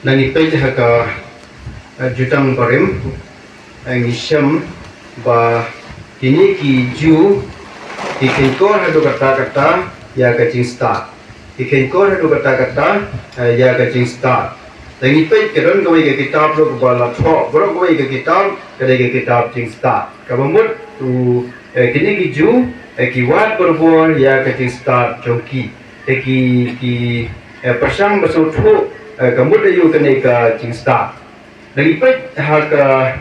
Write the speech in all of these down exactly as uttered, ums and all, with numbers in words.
Ngi peit ha ka, eh, Jutang Barim, eh, ngi shem ba kine ki Jiw ki khein kor haduh katta katta ïa ka jingstad. Ki khein kor haduh katta katta, eh, ïa ka jingstad. Ngi peit ka don kawei ka kitab ruh ba la thoh baroh kawei ka kitab, ka dei ka kitab jingstad. Kaba mut u, eh, kine ki Jiw, eh, ki wad barabor ïa ka jingstad jong ki. Te ki, ki, eh, pyrshang ba sngewthuh, eh, ka mut aïu kane ka jingstad. Ngi peit ha ka,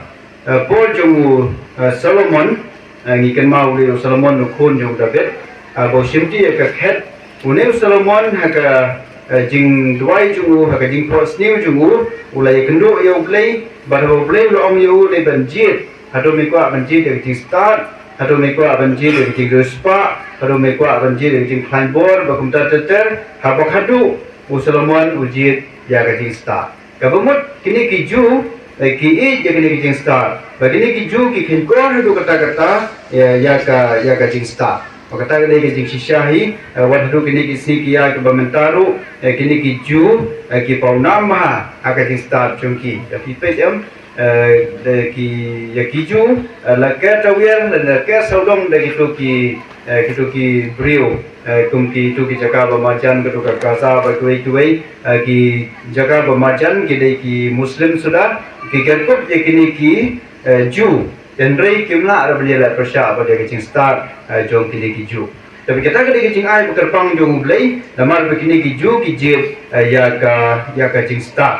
eh, por jong u, eh, Solomon, eh, ngi kynmaw u Solomon u khun jong u David, eh, ba u shimti ïa ka khet, une u Solomon ha ka, eh, jingduwai jong u, ha ka jingphohsniew jong u, u la ïakynduh ïa u Blei, bad haba u Blei u la ong ïa u lei ban jied, hato me kwah ban jied ïa ka jingstad, hato me kwah ban jied ïa ka jingriewspah, hato me kwah ban jied ïa ka jingkhlaiñ bor, ba kumta ter ter, haba khadduh u Solomon u jied ïa ka jingstad. Kaba mut kine ki Jiw, eh, ki ïeit ïa kine ki jingstad. Ba kine ki Jiw ki khein kor haduh katta katta, eh, ïa ka, ïa ka jingstad. Ba kata ka dei ka jingshisha hi, eh, wat haduh kine ki sngi ki ïaid kiba mynta ruh, eh, kine ki Jiw, eh, ki pawnam ha, ha ka jingstad jong ki. Ïa phi peit em, eh, de ki, ïa ki Jiw, eh, la ker tawiar, la ker sawdong da kito ki, eh, kito ki briew, eh, kum kito ki jaka ba marjan, kito ka Gaza, ba kiwei kiwei, eh, ki jaka ba marjan, ki dei ki Muslim suda, ki ker kup ïa kine ki, eh, Jiw. Hynrei kim lah ruh ban ïaleh pyrshah bad ïa ka jingstad, eh, jong kine ki Jiw. Te kata ka dei ka jingai ba kyrpang jong u Blei, namar ba kine ki Jiw ki jied, eh, ïa ka, ïa ka jingstad.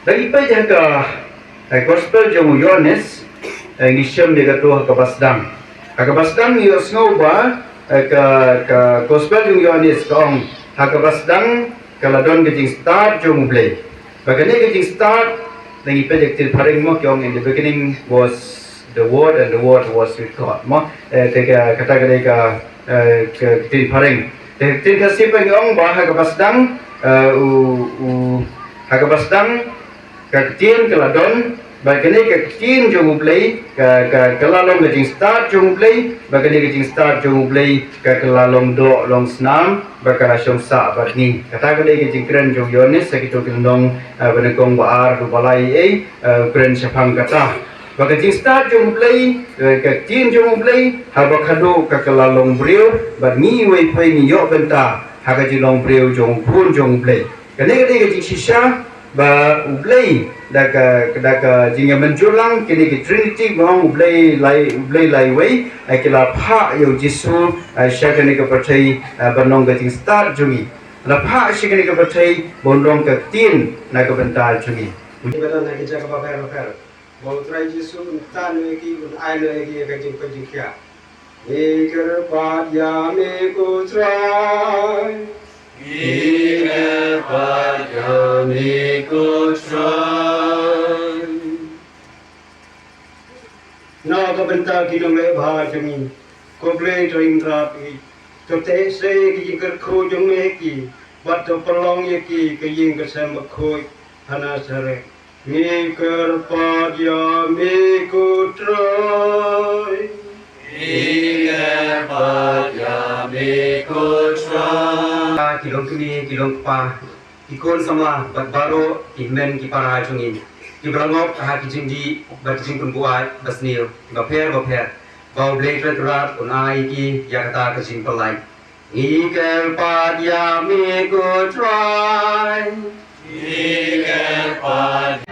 Ngi peit ha ka, eh, gospel jong u Ïoannis, eh, ngi shem ïa kato ha kaba sdang. Ha kaba sdang ngi ïohsngew ba, eh, ka, ka gospel jong u Ïoannis ka ong, ha kaba sdang ka la don ka jingstad jong u Blei. Ba kane ka jingstad, ngi peit ha ka ktien phareng mo, ki ong, "In the beginning was the Word, and the Word was with God." Mo, eh, te ka, kata ka dei ka, eh, ka ktien phareng. Te ka ktien Khasi pat ngi ong ba ha kaba sdang, eh, u, u, ha kaba sdang ka ktien ka la don, ba kane ka ktien jong u Blei, ka, ka, ka la long ka jingstad jong u Blei, ba kane ka jingstad jong u Blei, ka, ka la long doh long snam, ba ka la shong sah bad ngi. Kata ka dei ka jingkren jong u Ïoannis, ha kito ki lynnong, eh, ba nyngkong ba ar, ba lai ei, eh, u kren shaphang kata. Ba ka jingstad jong u Blei, eh, ka ktien jong u Blei, haba khadduh ka, ka la long briew, bad ngi iwei pa iwei ngi ïoh bynta, ha ka jinglong briew jong u Khun jong u Blei. Kane ka dei ka jingshisha, ba u Blei, da ka, da ka jingïamynjur lang, kine ki Trinity, ba ong u Blei lai, u Blei lai wei, eh, ki la phah ïa u Jisu, eh, sha kane ka pyrthei, eh, ban long ka jingstad jong ngi. La phah sha kane ka pyrthei, ban long ka ktien, na ka bynta jong ngi. Ngi ba don ha ki jaka bapher bapher. Ba u Trai Jisu un tan ïa ki, un ai ïa ki ïa ka jingkoit jingkhiah. Ngi kyrpad ïa me ko Trai. Ngi kyrpad ïa me ko Trai. Na ka bynta ki nongleh bha jong ngi, ko Blei Trai Kynrad, to teh sei ki jingkyrkhu jong me ha ki, bad to pynlong ïa ki ka ïing ka sem bakhuid ha Nasaret. Ngi kyrpad ïa me ko Trai. Ngi kyrpad ïa me ko Trai. Ki long kmie, ki long kpa, ki khun samla bad baroh ki hynmen ki para jong ngi, kiba la ngop ha ki jingdih bad ki jingpynbuaid basniew bapher bapher, ba u Blei Trai Kynrad un ai ïa ki ïa kata ka jingpyllait. Ngi kyrpad ïa me ko Trai. Ngi kyrpad.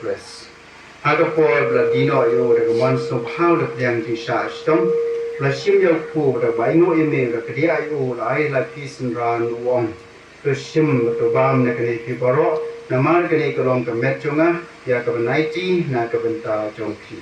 Khrist. Ha ka por ba la die noh ïa u da ka mon sngewbha u da pdiang jingshah shitom, u la shim ïa u kpu da ka bainguh ïa me, u da kdiah ïa u, u la ai ïa la ki synran u ong, to shim to bam na kane phi baroh, namar kane ka long ka met jong nga, ïa kaba nai ti na ka bynta jong phi.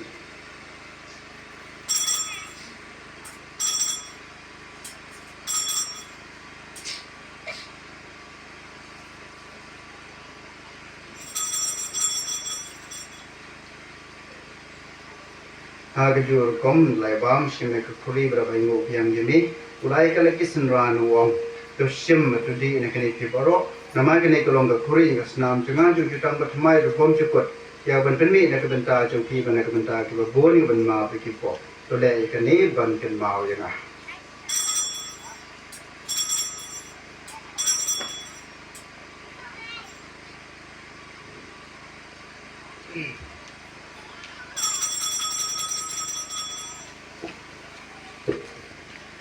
Ha kajuh ka rukom u la bam shim ïa ka khuri ba la bainguh biang ïa me, u la ai ïa ka la ki synran u ong, to shim to dih na kane phi baroh, namar kane ka long ka khuri jong ka snam jong nga, jong ka jutang bathymmai rukom jukut, ïa ban pynmih na ka bynta jong phi bad na ka bynta kiba bun, ïa ban map ïa ki pop. To leh ïa kane ban kynmaw ïa nga.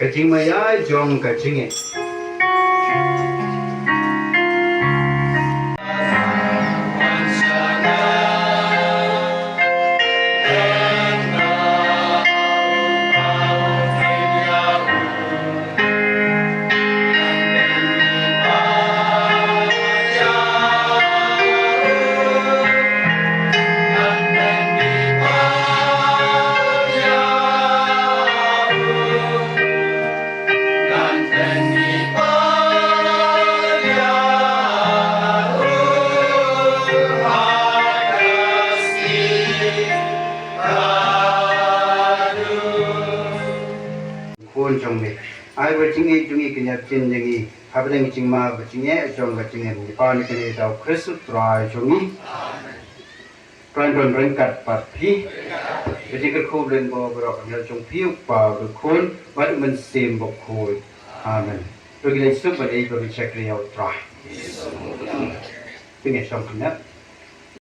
Ka jingmaïa jong ka jingngeit. Khun jong me. Ai ba jingngeit jong ngi, kynja kin jong ngi. Hapdeng jingma ba jingeh jong ka jingim. Ngi pan ïa kane da u Khrist u Trai jong ngi. Trai don ryngkat bad phi. Ka jingkyrkhu u Blei baroh ka ïa jong phi, u Kpa, u Khun bad u Mynsiem Bakhuid. Amen. To ki leit suk bad ïa ka ri shakri ïa u Trai. Phi ngeit shong kynja.